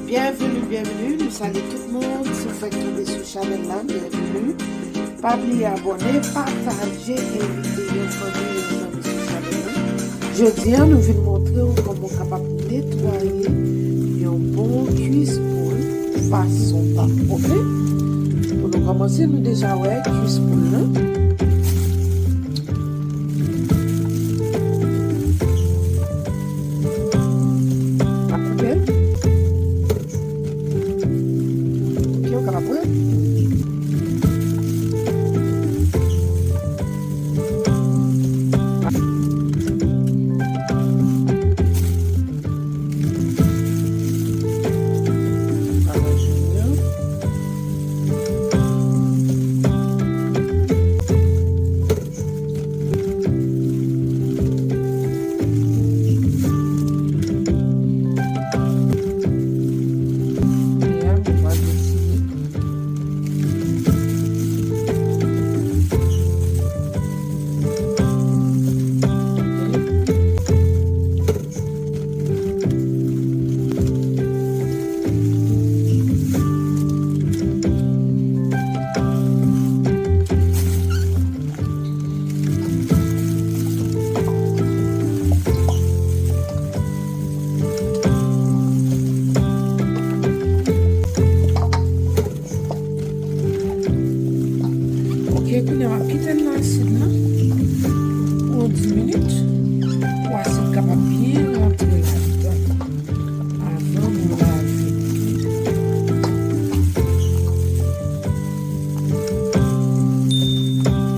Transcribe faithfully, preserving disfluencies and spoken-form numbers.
Byenvini, byenvini. Nou salye tout moun. Si w fèk tonbe sou chanèl la, byenvini. Pa bliye abòne, pataje, envite yon fanmi, yon zanmi sou chanèl la. Jodi a, nou vin montre w kòman w kapab netwaye yon bon kwis poul fason pa m, oke? Pou nou kòmanse, nou deja wè kwis poul lan. Pa koupe. Ok, ou kapab wè. Ok, kounye a m ap kite l nan asid la pou yon dis minit.